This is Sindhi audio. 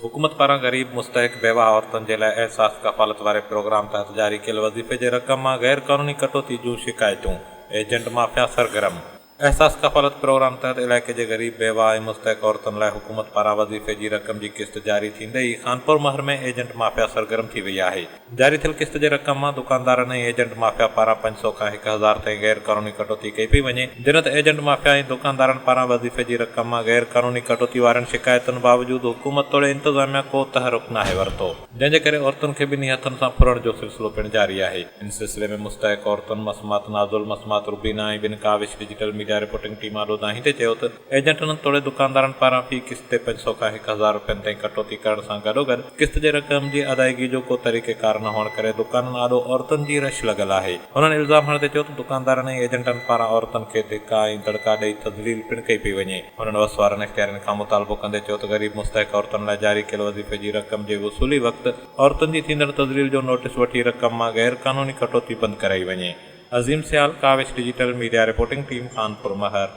حڪومت پاران غريب، مستحق، بيواهه عورتن جي لاء احساس ڪفالت واري پروگرام تحت جاري ڪيل وظيفي جي رقم مان غير قانوني ڪٽوتي جون شڪايتون، ايجنٽ مافيا سرگرم. احساس ڪفالت پروگرام تحت علائقي جي غريب، بيواهه ۽ مستحق عورتن لاء حڪومت پاران وظيفي جي رقم جي قسط جاري ٿيندي ئي خانپور مهر ۾ ايجنٽ مافيا سرگرم ٿي وئي آهي. جاري ٿيل قسط جي رقم مان دڪاندارن ۽ ايجنٽ مافيا پاران 500 کان 1000 تائين غير قانوني ڪٽوتي ڪئي پئي وڃي، جڏهن ته ايجنٽ مافيا ۽ دڪاندارن پاران وظيفي جي رقم مان غير قانوني ڪٽوتي وارين شڪايتن باوجود حڪومت توڙي انتظاميا ڪو تحرڪ ناهي ورتو، جنهن جي ڪري عورتن کي ٻنهي هٿن سان ڦرڻ جو سلسلو پڻ جاري آهي. ان سلسلي ۾ مستحق عورتن مسمات نازل، مسمات روبينا ۽ ٻين ڪاوش ڊجيٽل ميڊيا رپورٽنگ ٽيم آڏو دانهيندي چيو ته ايجنٽن توڙي دڪاندارن پاران في قسط تي 500 کان 1000 رپين تائين ڪٽوتي ڪرڻ سان گڏوگڏ قسط جي رقم جي ادائيگي جو ڪو طريقيڪار نه هئڻ ڪري دڪانن آڏو عورتن جي رش لڳل آهي. هنن الزام هڻندي چيو ته دڪاندارن ۽ ايجنٽن پاران عورتن کي ڌڪا ۽ دڙڪا ڏئي تذليل پڻ ڪئي پئي وڃي. هنن وس وارن اختيارين کان مطالبو ڪندي چيو ته غريب مستحق عورتن لاء جاري ڪيل وظيفي جي رقم جي وصولي وقت عورتن جي ٿيندڙ تذليل جو نوٽيس وٺي رقم مان غير قانوني ڪٽوتي بند ڪرائي وڃي. Azeem Sial, Kawish digital media reporting team, Khanpur Mahar.